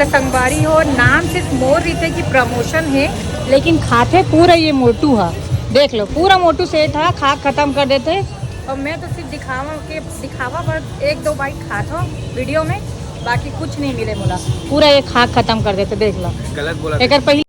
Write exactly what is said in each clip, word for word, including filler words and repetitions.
त संगवारी हो, नाम सिर्फ मोर रहिथे कि प्रमोशन हे, लेकिन खाथे पूरा ये मोटू हा। देख लो, पूरा मोटू सेठ हा, खा खत्म कर देथे। और मैं तो सिर्फ दिखावा के, दिखावा बर एक दो बाइट खात हो वीडियो में, बाकी कुछ नहीं मिले मोला। पूरा ये खा खत्म कर देथे, देख लो। गलत बोला। एकर पहले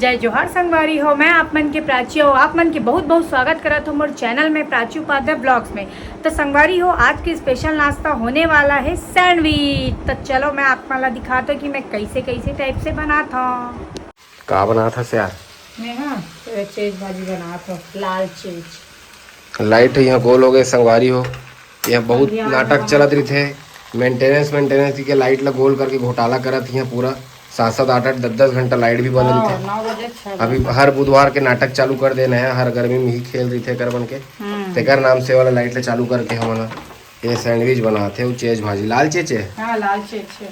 जय जोहार संगवारी हो, मैं आप मन के प्राची हो, आप मन के बहुत बहुत स्वागत करत हो मोर चैनल में, प्राची उपाध्याय ब्लॉग्स में। तो संगवारी हो, आज के स्पेशल नाश्ता होने वाला है सैंडविच। तो चलो मैं आप मन ला दिखात हो कि मैं कैसे कैसे टाइप से बनात हूँ। का बनात हस यार? मैं हाँ, चेज भाजी बनात हूँ, लाल चेज। लाइट यहाँ गोल हो गए संगवारी हो, यहाँ बहुत अंधियार नाटक हो। चलत रहिथे। मेंटेनेंस मेंटेनेंस के लाइट ला गोल करके घोटाला करत यहाँ पूरा। सात सात आठ आठ दस दस घंटा लाइट भी बंद हाँ, रहिथे। नौ बजे, छह बजे अभी तक। हर बुधवार के नाटक चालू कर देना है, हर गर्मी में ही खेल रहिथे कर बन के। हम्म। तेकर नाम से वाला लाइट ला चालू करके हमन ह ये सैंडविच बनात हे, वो चेज भाजी, लाल चेचे। हाँ, लाल चेचे।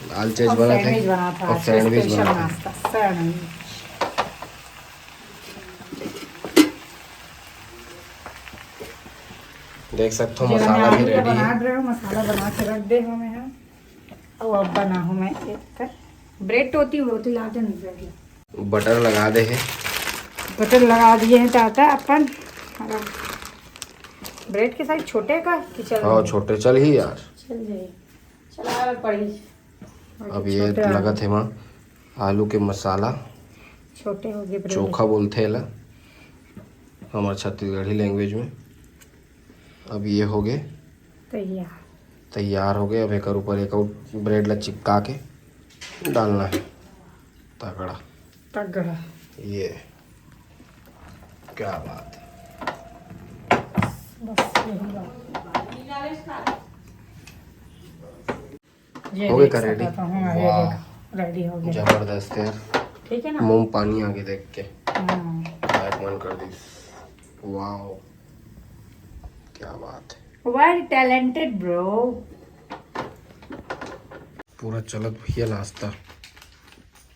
लाल चेज और बनात हे। सैंडविच बनात हे और आज के सैंडविच स्पेशल बनात हे। नाश्ता, सैंडविच। देख सकत हो, जेला मैं मसाला भी आलू का रेडी बना हे। रहे हो, मसाला बना के रख दे हो मैं ह। अब, अब बना हूँ मैं एक ब्रेड टोटी, रोटी ला दे ब्रेड ला। बटर लगा दे हे। बटर लगा दिए हैं दादा अपन। ब्रेड के साइज छोटे का कि चल हाँ, जाए? छोटे चल ही यार। चल जाए। चला पड़ी। अब ये छोटे लगत हे माँ, आलू के मसाला, छोटे हो गए ब्रेड। चोखा बोलथे एला हमर छत्तीसगढ़ी लैंग्वेज में। अब ये हो गए तैयार। तैयार हो गए। अब एकर ऊपर एक और ब्रेड ला चिपका के डालना है। तगड़ा। तगड़ा। ये क्या बात है। बस यही बात। ये हो गया देख का रेडी? सकत हो, हाँ, ये वाह। देखो, रेडी हो गया। जबरदस्त यार। ठीक है ना? मुंह पानी आगे देख के। हाँ। लाइक मन कर दी। वाओ, क्या बात है। Well talented bro। पूरा चलत भैया नाश्ता।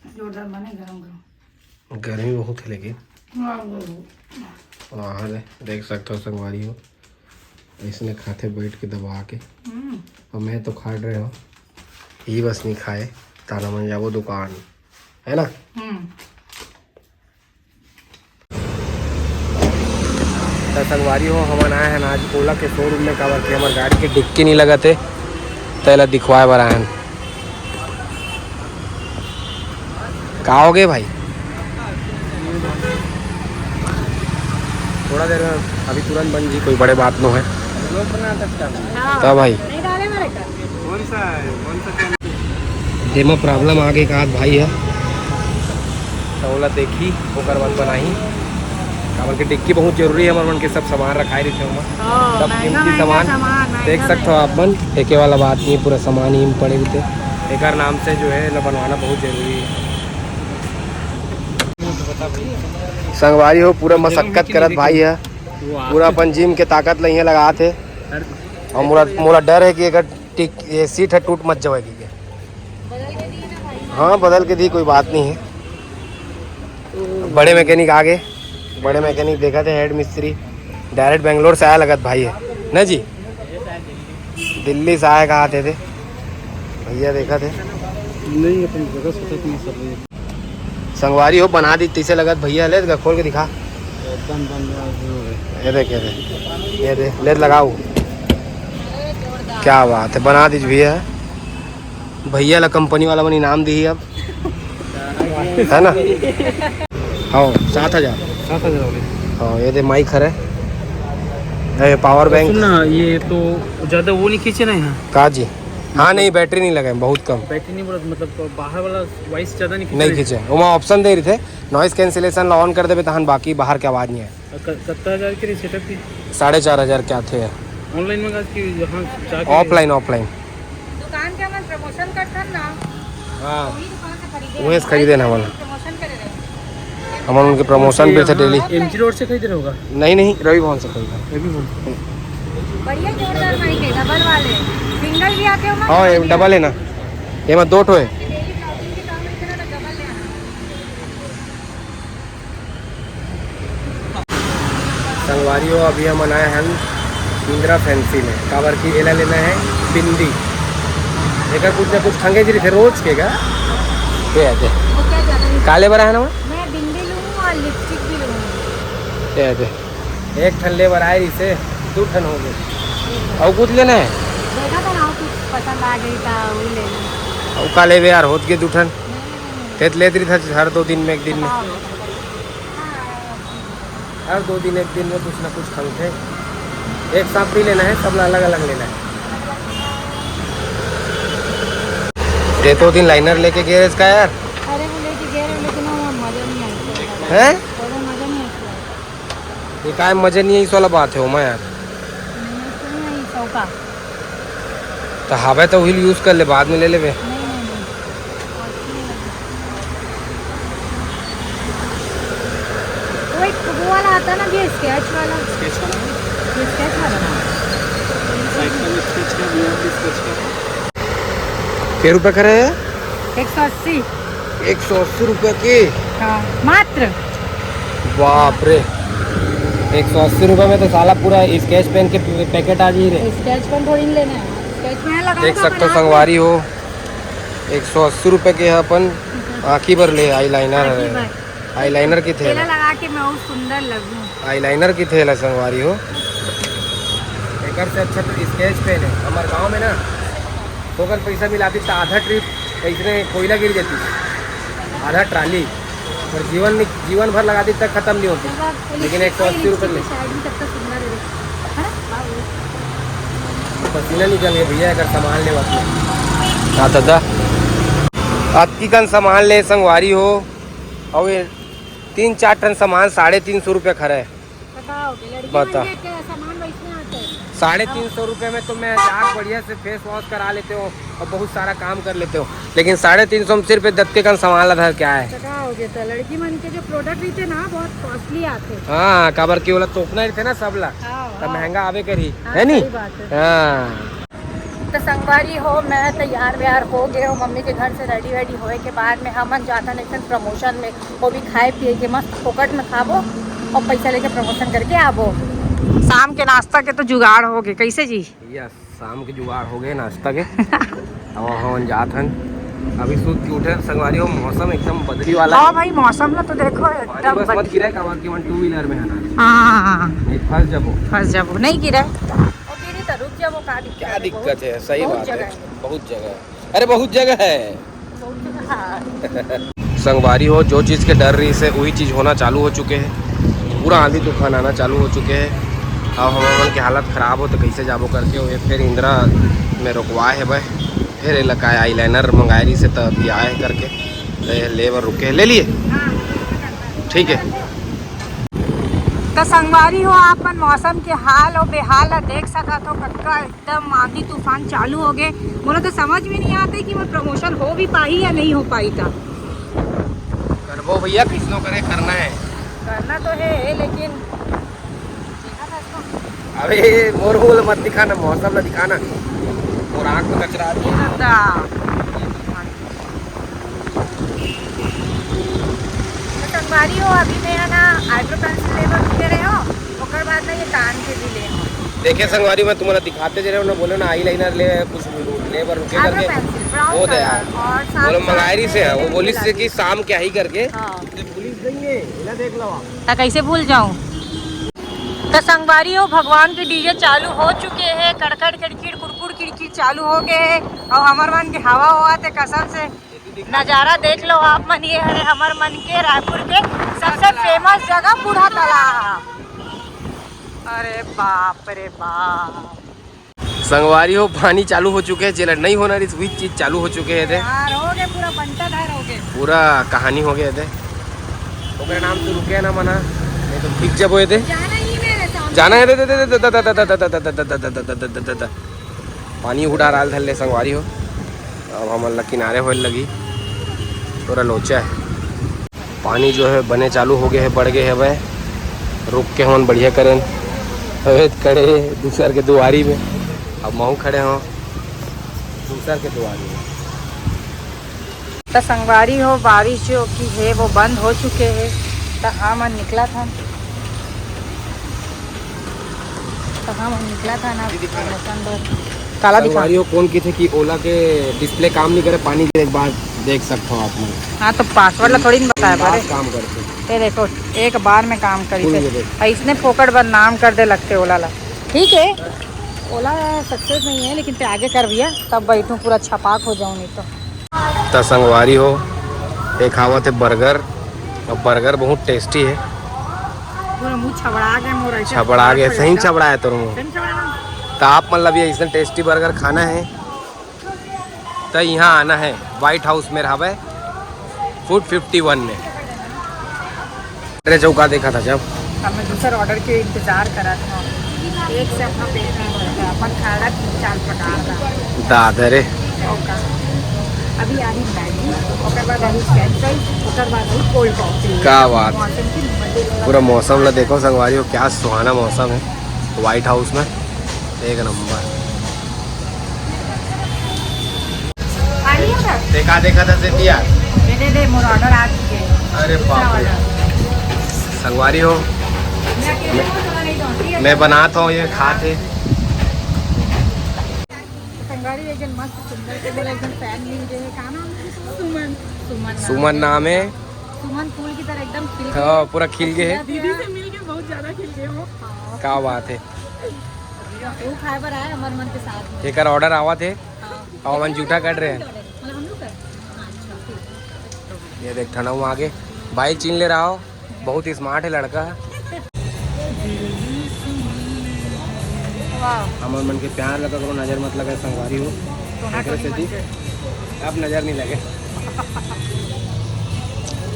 जोरदार बने, गरम गरम। गर्मी बहुत है लेकिन। हाँ, वो, वो। वहाँ दे, देख सकते हो संगवारी हो, इसने खाते बैठ के दबा के। हम्म। और मैं तो खा रहे हो, ये बस नहीं खाए, ताना मन जाबो दुकान, है ना? हम्म। त संगवारी हो, हमन आए हन आज ओला के शोरूम में, काबर के हमर गाड़ी के डिक्की नहीं लगत हे, त एला दिखवाए बर आए हन। का हो गए भाई? थोड़ा देर में, अभी तुरंत बन जी, कोई बड़े बात नो है। हाँ। तब भाई। नहीं डाले मेरे का। कौन सा है? कौन सा? जेमा प्रॉब्लम आ गई का भाई है, त ओला देखी, ओकर बाद बनाही। काबर के डिक्की बहुत जरूरी है, हमर मन के सब सामान रखाए रहिथे ओमा। हाँ, सब महंगा, कीमती महंगा सामान सामान, महंगा, देख सकते हो महंगा। आप मन, फेंके वाला बात नहीं, पूरा सामान ही में पड़े रहिथे। एकर नाम से जो है, एला बनवाना बहुत जरूरी है। संगवारी हो, पूरा मशक्कत करत भाई है, पूरा अपन जिम के ताकत ल इहें लगात हे। और मोला, मोला डर है कि अगर टिक, ये सीट है टूट मत जाएगी क्या? हाँ, बदल के दी, कोई बात नहीं है। बड़े मैकेनिक आ गए, बड़े मैकेनिक देखा थे, हेड मिस्त्री डायरेक्ट बेंगलोर से आया लगत भाई है ना जी, दिल्ली से आया कहा थे, थे भैया देखा थे। नहीं, अपन जगह सोचा कि सब संगवारी हो, बना दी तैसे लगत भैया, ले खोल के दिखा। एकदम बन रहा है। ये देख, ये देख, ये दे, ले लगाओ। क्या बात है, बना दीजिए भैया। भैया ला कंपनी वाला मन इनाम दी अब, है ना? हाँ, सात हजार। सात हजार हो गए। हाँ, ये दे माइक हरे, ये पावर तो बैंक। सुन ना, ये तो ज्यादा वो नहीं खींचे ना यहाँ। का जी? हाँ, नहीं, बैटरी नहीं लगे, बहुत कम। बैटरी नहीं बोला, मतलब बाहर वाला वॉइस ज्यादा नहीं खींचे। नहीं खींचे, वो ऑप्शन दे रहे थे, नॉइस कैंसिलेशन ला ऑन कर देबे, तहन बाकी बाहर के आवाज नहीं आए। क-, कितना हजार के सेटअप की? साढ़े चार हजार के आथे। ऑनलाइन मंगा कि यहाँ जाके? Offline, offline. दुकान के हमन प्रमोशन करथन ना, हाँ। वही दुकान से खरीदे उहे से हन। खरीदे ना हमन। प्रमोशन करे रहे। हमन उनके प्रमोशन पे थे डेली। एमजी रोड से खरीदे रहोगा? नहीं, नहीं, रवि भवन से खरीदा। रवि भवन। बढ़िया जोरदार माइक है, डबल वाले। सिंगल भी आते हो ना, हाँ, ये डबल भी डबल है ना, ये में दो ठो है। डेली ब्लॉगिंग के काम में इतना तो डबल ले आना। संगवारी हो, अभी हमन आए हन इंदिरा फैंसी में, काबर कि एला लेना है बिंदी। एकर कुछ ना कुछ खंगे जी रहिथे रोज के का। दे दे। वो क्या ज्यादा नहीं। काले बर है ना? मैं बिंदी लूँ और लिपस्टिक भी लूँ। दे दे। एक ठन ले बर आए रहिसे, दू ठन हो गए। अउ कुछ लेना है? देखा था ना, कुछ पसंद आ गई था, वही ले ली। अउ का लेबे यार, होत के दू ठन। नहीं, नहीं, नहीं। ते त लेत रहिथा हर दो दिन में, एक दिन में। बताओ। हर दो दिन, एक दिन में कुछ ना कुछ खंगथे। एक साथ नहीं लेना है, सबला अलग अलग लेना है। ते तो दिन लाइनर लेके गए इसका यार। अरे वो लेके गए रहे, लेकिन वो मजा नहीं आया। हैं? वो मजा नहीं आया। ये काय मजा नहीं है, इस वाला बात है ओमा यार। नहीं, नहीं, सौ का। तो हवे तो उही यूज कर ले, बाद में ले लेबे। नहीं, नहीं, नहीं। वो एक वो वाला आता ना भैया, स्केच वाला। स्केच वाला? ये स्केच वाला ना? साइड का भी स्केच का, बियॉन्ड भी स्केच का। के रुपए करे है? एक सौ अस्सी। एक सौ अस्सी रुपए के? हाँ, मात्र। बाप रे, एक सौ अस्सी रुपए में तो साला पूरा स्केच पेन के पैकेट आ जाई रे। स्केच पेन थोड़ी लेना है, स्केच पेन लगा देख सकते हो संगवारी हो, एक सौ अस्सी रुपए के है अपन आँखी भर ले, आईलाइनर आँखी है। भर। आईलाइनर की थैला। थैला लगा के मैं और सुंदर लगूं। आईलाइनर की थैला संगवारी हो। एकर से अच्छा तो स्केच पेन है। हमारे गांव में ना, तो अगर पैसा मिलाती तो आधा ट्रिप इसने कोयला गिर जाती, आधा ट्राली। और जीवन नि-, जीवन भर लगा दी तक खत्म नहीं होती। जब आप लेकिन एक सौ अस्सी रुपये में। साइड में तब तक सुंदर है। है ना? पसीना निकल गया भैया, अगर सामान ले वापस। हाँ दादा, अतकी कन सामान ले संगवारी हो, और ये तीन चार टन सामान साढ़े तीन सौ रुपये खरा है। बताओ, लड़की बता। बन के क्या सामान वैसने आता है? साढ़े तीन सौ रुपये में तो मैं जाके बढ़िया से फेस वॉश करा लेते हो और बहुत सारा काम कर लेते हो, लेकिन साढ़े तीन सौ में सिर्फ दतके कन सामान ला धर के आए। तो का हो गया था? लड़की मन के जो प्रोडक्ट रहिथे ना, बहुत कॉस्टली आथे। हाँ, काबर कि ओला तोपना रहिथे ना सबला, हाँ, तो हाँ। महंगा आवे करही, हाँ, है नी? सही बात है। हाँ। तो संगवारी हो, मैं तैयार व्यार हो गए हो मम्मी के घर से रेडी वेडी होए के बाद में हमन जाथन एक ठन प्रमोशन में, वो भी खाए पिए के मस्त फोकट में खाबो और पैसा लेके प्रमोशन करके आबो। शाम के नाश्ता के तो जुगाड़ हो गए, कैसे जी? यस, शाम के जुगाड़ हो गए नाश्ता के। अब हमन जात हन, अभी सूत के उठे संगवारी हो, मौसम एकदम बदली वाला हाँ है। भाई, मौसम ना तो देखो पानी एकदम बस मत बदली। गिरे, काबर कि हमन टू व्हीलर में है ना, हाँ, नहीं फंस जाबो। फंस जाबो, नहीं गिरे। और गिरी तो रुक जाबो, का दिक्कत क्या है? दिक्कत बहुत, है? सही बहुत बात जगह है, है। बहुत जगह है। अरे बहुत जगह है। बहुत जगह है। संगवारी हो, जो चीज़ के डर रहिसे, वही चीज़ होना चालू हो चुके है। पूरा आंधी तूफान आना चालू हो चुके है। अब हमन के हालत खराब हो तो कैसे जाबो करके, वो फिर इंदिरा में रोकवाए है भाई, फिर एला का आईलाइनर मंगाए रहिसे तब भी आए करके, तो ये ले बर रुके, ले लिए। ठीक है। तो संगवारी हो, आप मन मौसम के हाल और बेहाल ला देख सकत हो, कतका एकदम आंधी तूफान चालू हो गए। मोला तो समझ में नहीं आते कि वो प्रमोशन हो भी पाही या नहीं हो पाही। था करबो भैया, किसनो करे करना है। करना तो है, लेकिन अबे मोर मुंह ला मत दिखाना, मौसम ला दिखाना। मोर आँख में कचरा आती है। तो संगवारी हो, अभी मैं है ना आईब्रो पेंसिल ले बर रुके रहे हो, ओकर बाद ना ये कान के भी ले हो। देखे संगवारी, मैं तुम्हारा दिखाते जे रहे हो ना, बोले ना आईलाइनर ले, कुछ ले बर रुके आईब्रो करके। पेंसिल, ब्राउन वो दे यार। कलर और साथ बोलो साथ मंगाई रही से, में वो बोलिस से लगी। कि शाम के आई करके। हाँ। पुलिस देंगे, इला देख लो आप। तो कैसे भूल जाऊं? तो संगवारी हो, भगवान के डीजे चालू हो चुके हैं, कड़कड़ किड़किड़ कुड़कुड़ किड़किड़ चालू हो गए हैं। और हमर मन के हवा हुआ थे कसम से। नजारा देख लो आप मन, ये हरे हमर मन के रायपुर के सबसे फेमस जगह बूढ़ा तालाब। अरे बाप रे बाप। संगवारी हो, पानी चालू हो चुके हैं, जेला नहीं होना रहिस, वही चीज चालू हो चुके हैं। दे यार, हो गए, पूरा बंटा धार हो गए। पूरा कहानी हो गया दे। ओकरे नाम से रुके ना मना, नहीं तो भीग जबो ये दे। जाना ही मेरे सामने। जाना है दे, दे, दे, दे, दे, दे, दे, दे, दे, दे, दे, दे, दे, दे, दे। पानी उड़ा राल धर ले संगवारी हो। अब हमन ला किनारे होए लगी, थोड़ा लोचा है। पानी जो है बने चालू हो गए है, बढ़ गए है भाई। रुक के हमन बढ़िया करें, अबे खड़े दूसर के दुआरी में। अब महू खड़े हो दूसर के दुआरी में। तो संगवारी हो, बारिश जो की है वो बंद हो चुके है। तो हमन निकला था, तो हमन निकला था ना दीदी, खाना। मौसम बहुत काला दिखा। संगवारी हो, कोन किथे कि ओला के डिस्प्ले काम नहीं करे, पानी गिरे के बाद देख सकते हो आप मन। हाँ, तो पासवर्ड ला थोड़ी ना बताया बिंदास पड़े। काम करथे। ये देखो, एक बार में काम करी फूल थे। ये देखो। और इसने फोकट बदनाम कर दे लगते ओला ला। ठीक है, ओला सक्सेस नहीं है, लेकिन ते आगे कर भैया, तब बैठूं, पूरा छपाक हो जाऊं नहीं तो। त संगवारी हो, एक आवत है बर्गर। अब बर्गर बहुत टेस्टी है। पूरा मुंह छबड़ा गया मोर, ऐसे छबड़ा गया, सही छबड़ा है तोर मुंह। सही छबड़ा है। त आप मन ला भी ऐसे टेस्टी बर्गर खाना है त यहाँ आना है, व्हाइट हाउस में रहबे, फूड फिफ्टी वन में। अरे चौका देखा था जब। अब मैं दूसरा ऑर्डर के इंतजार करा था। एक से अपना पेट नहीं भरता, अपन खाड़ा तीन चार प्रकार का। दादा रे। ओका। अभी आ रही मैगी, ओकर बाद आ रही फ्रेंच फ्राइज, ओकर बाद आ रही कोल्ड कॉफी। क्या बात। मौसम की मजे लेवल। पूरा मौसम ला देखो संगवारी हो, क्या सुहाना मौसम है व्हाइट हाउस में, एक नंबर। देखा, देखा था सेतिया। दे, दे, दे, मोर ऑर्डर आ चुके हैं। अरे बाप रे। संगवारी हो, मैं अकेले हूँ, थोड़ा नहीं तो, ठीक है? मैं बनाता हूँ, ये खाते। संगवारी एक जन मस्त सुंदर से बोला, एक जन फैन मिल गए हैं। का नाम है? सुमन। सुमन नाम सुमन है। नाम है। सुमन फूल की तरह एकदम खिल गए। हाँ, पूरा खिल गए है। दीदी से मिल के बहुत ज्यादा खिल गए हो। हाँ। क्या बात है। वो खाए पर आए हमारे मन के साथ में। एकर ऑर्डर आवा थे। हाँ। और हमन जूठा कट रहे हैं। मतलब हम लोग कर? हाँ, अच्छा, ठीक। ये देख, ठंडा हुआ आगे। भाई चीन ले रहा हो, बहुत ही स्मार्ट है लड़का। वाह। हमर मन के प्यार लगा करो, नजर मत लगे संगवारी हो। सोना एकरे टोनी सेती मन के। अब नजर नहीं लगे।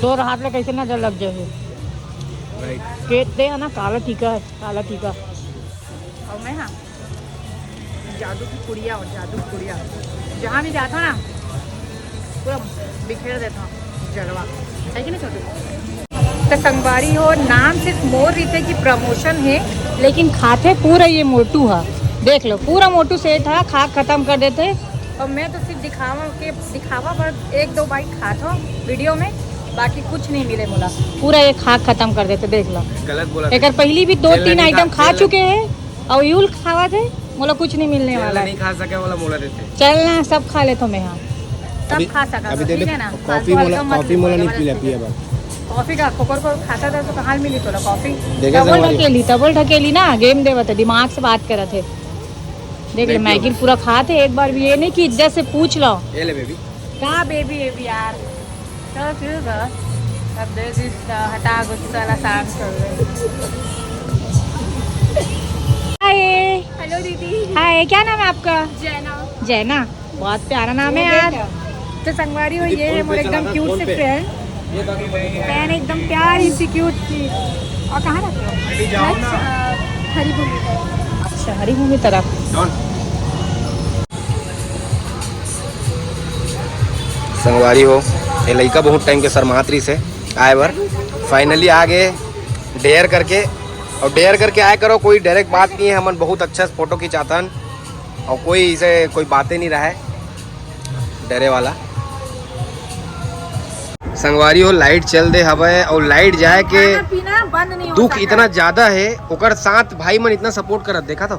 तोर हाथ ले कैसे नजर लग जाए? राइट। केत दे है ना, काला टीका है, काला टीका। और मैं, हाँ, जादू की पुड़िया और जादू की पुड़िया, जहाँ भी जाता ना, पूरा बिखेर देता हूँ जलवा, है कि नहीं छोटू? तो संगवारी हो, नाम सिर्फ मोर रहिथे कि प्रमोशन है, लेकिन खाथे पूरा ये मोटू हा। देख लो, पूरा मोटू सेठ हा, खा खत्म कर देथे। और मैं तो सिर्फ दिखावा के, दिखावा पर एक दो बाइट खात हो वीडियो में, बाकी कुछ नहीं मिले मोला। पूरा ये खा खत्म कर देथे, देख लो। गलत बोला एकर था। पहली भी दो जेल तीन नहीं आइटम खा, खा जेल चुके हैं। और यूल खावा थे, मोला कुछ नहीं मिलने जेल वाला है। नहीं खा सके वाला मोला देते। चल ना, सब खा ले तो मैं, हाँ। सब अभी, खा सका अभी तो दे ठीक दे, है ना, कॉफी फालतू मोला, हल्का मत कॉफी ले, मोला नहीं पीला, जबरदस्ती। पिया बस। कॉफी का कोकर को खाता था तो कहाँ मिली तोला कॉफी? देखा डबल संगवारी। ढकेली, डबल ढकेली ना, गेम देवत है, दिमाग से बात करत है। देख ले, देख लो। मैगी पूरा खात है एक बार भी, ये नहीं कि इज्जत से पूछ लो। ये ले बेबी। का बेबी, बेबी यार? चलो ठीक है, अब दे दी, हटा गुस्सा वाला सांस कर ले। हाय। हेलो दीदी। हाय, क्या नाम है आपका? जैना। जैना, बहुत प्यारा नाम है यार। तो संगवारी हो, ये है मोर एकदम क्यूट से फ्रेंड। फैन एकदम प्यारी सी क्यूट सी। और कहाँ रहते हो? मैं, अ, हरिभूमि। अच्छा, हरिभूमि तरफ। संगवारी हो, ये लइका बहुत टाइम के शर्मात रहिस हे आए बर, फाइनली आ गए डेयर करके। और डेयर करके आए करो, कोई डायरेक्ट बात नहीं है, हमन बहुत अच्छा फोटो खिंचाथन और कोई इसे कोई बातें नहीं रहा है डरे वाला। संगवारी हो, लाइट चल दे हवय और लाइट जाए के खाना पीना बंद नहीं हो दुख सकता। इतना ज्यादा है, ओकर साथ भाई मन इतना सपोर्ट करत, देखा तो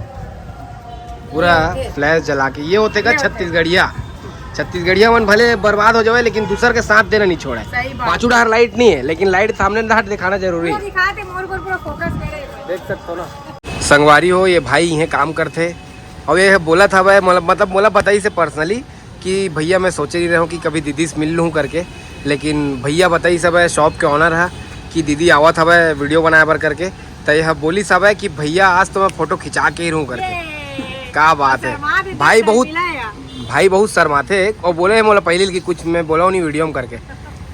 पूरा ये, ये। फ्लैश जला के। ये होते का ये होते। छत्तीसगढ़िया, छत्तीसगढ़िया मन भले बर्बाद हो जावे लेकिन दूसर के साथ देना नहीं छोड़े। सही बात। पाँचों डहर लाइट नहीं है लेकिन लाइट सामने डहर दिखाना जरूरी पूरा है। दिखा दे, मोर पर पूरा फोकस करे। देख सकते हो ना। संगवारी हो, ये भाई इहें काम करथे और ये बोलत हवय, मतलब, मतलब मोला बताइस हे पर्सनली कि भैया मैं सोचे रही रहूँ कि कभी दीदी से मिल लूँ करके, लेकिन भैया बताइस हवय, शॉप के ऑनर हा, कि दीदी आवत हवय वीडियो बनाए बर करके, त ये बोलिस हवय कि भैया आज तो मैं फोटो खिंचा के ही रहूँ करके। ये। का बात है शर्मा भी भाई, तो बहुत शर्मिला है यार। भाई बहुत शर्माथे और बोले हे मोला पहले कि कुछ मैं बोला नहीं वीडियो में करके,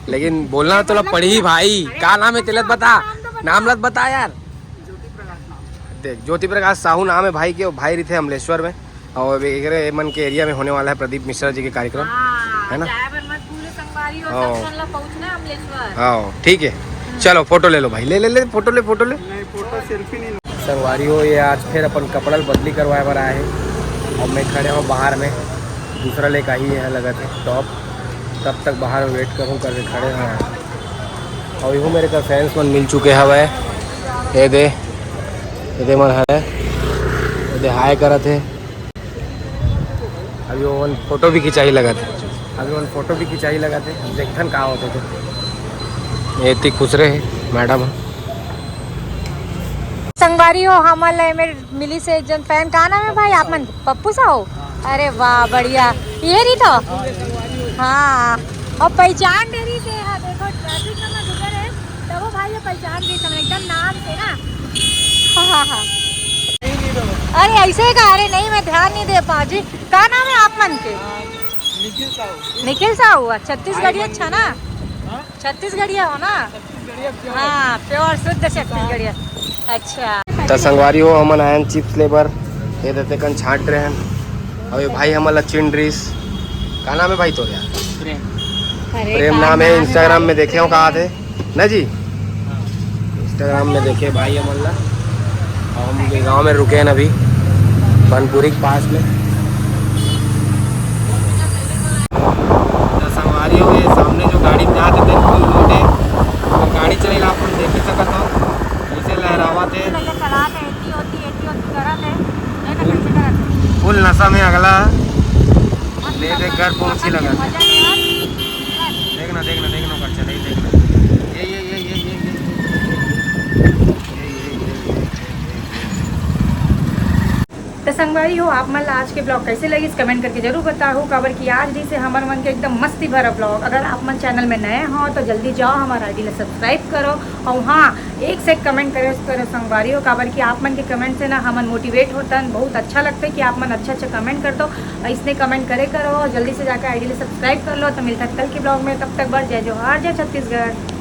लेकिन बोलना तो ला मतलब पड़ी कि भाई। अरे का नाम है तेलत बता, नाम तो बता। नाम लत बता यार। ज्योति प्रकाश नाम। देख, ज्योति प्रकाश साहू नाम है भाई के, वो भाई रहिथे अमलेश्वर में। और एकरे मन के एरिया में होने वाला है प्रदीप मिश्रा जी के कार्यक्रम, हाँ, है ना? जाए बर मत भूलो संगवारी हो, हाँ। सब झन ला पहुंचना है अमलेश्वर। हाँ, ठीक है। हम्म। चलो फोटो ले लो भाई, ले ले ले फोटो ले, फोटो ले। नहीं, फोटो सेल्फी नहीं। संगवारी हो, ये आज फिर अपन कपड़ा ल बदली करवाए बर आए हैं। अब मैं खड़े हूँ बाहर में, दूसरा लेके आई है लगत है टॉप, तब तक बाहर में वेट करूँ करके खड़े हैं। और यहू मेरे का फैंस मन मिल चुके हवय। ये दे, ये दे मन हरे, ये दे हाय करत हे। अभी ओमन फोटो भी खिंचाई लगत हे। अभी ओमन फोटो भी खिंचाई लगत हे। देखथन का होथे तो। एती खुसरे हे मैडम ह। संगवारी हो, हमन ला एमे मिलिस हे एक जन फैन। का नाम हे भाई आप मन? पप्पू साहू। अरे वाह, बढ़िया। ये रही तो। हाँ, अउ पहचान डे रही से। हाँ, देखो, ट्रैफिक में मैं गुजर है, तब वो भाई ये पहचान गई, समझ एकदम नाम से ना। हाँ, हाँ, हाँ। अरे, ऐसे का? अरे नहीं, मैं ध्यान नहीं दे पा जी। का नाम हे आप मन के? निखिल साहू। निखिल साहू, छत्तीसगढ़िया अच्छा ना? हाँ? छत्तीसगढ़िया हो ना? छत्तीसगढ़िया pure। हाँ, pure शुद्ध छत्तीसगढ़िया। अच्छा। त संगवारी हो, हमन आयन चिप्स ले बर, ये देते कन छांट रहे हैं। अउ ये भाई हमन ला चिन रिस। का नाम हे भाई तोर यार? प्रेम। अरे, प्रेम का नाम हे, नाम हे Instagram में भाई? देखे हो, का आथे ना जी? Instagram में देखे भाई हमन ला। अउ हम गांव में रुके हैं अभी, बनपुरी के पास में। त संगवारी हो, ये सामने जो गाड़ी जात हे, तेन फुल लोड हे। अउ गाड़ी चले ला, आप मन देख ही सकत हो, कइसे लहरावत हे। भैया चला ले, एती ओती, एती ओती करत हे। देख ना कइसे करत हे। फुल नशा में अगला। ले देख, घर पहुंची लगा। मजा ले यार। देख ना, देख ना, देख ना, कर चले, देख ना। ये, ये, ये। तो संगवारी हो, आप मन ला आज के ब्लॉग कैसे लगिस, कमेंट करके जरूर बताओ, काबर कि आज जैसे हमर मन के एकदम मस्ती भरा ब्लॉग। अगर आप मन चैनल में नए हो तो जल्दी जाओ, हमारा आईडी ला सब्सक्राइब करो। अउ हाँ, एक से एक कमेंट करे करो संगवारी हो, काबर कि आप मन के कमेंट से ना हमन मोटिवेट होतन। बहुत अच्छा लगता है कि आप मन अच्छा अच्छा कमेंट कर दो, अइसने कमेंट करे करो। जल्दी से जाकर आईडी ला सब्सक्राइब कर लो। तो मिलता है कल के ब्लॉग में, तब तक बर जय जोहार, जय छत्तीसगढ़।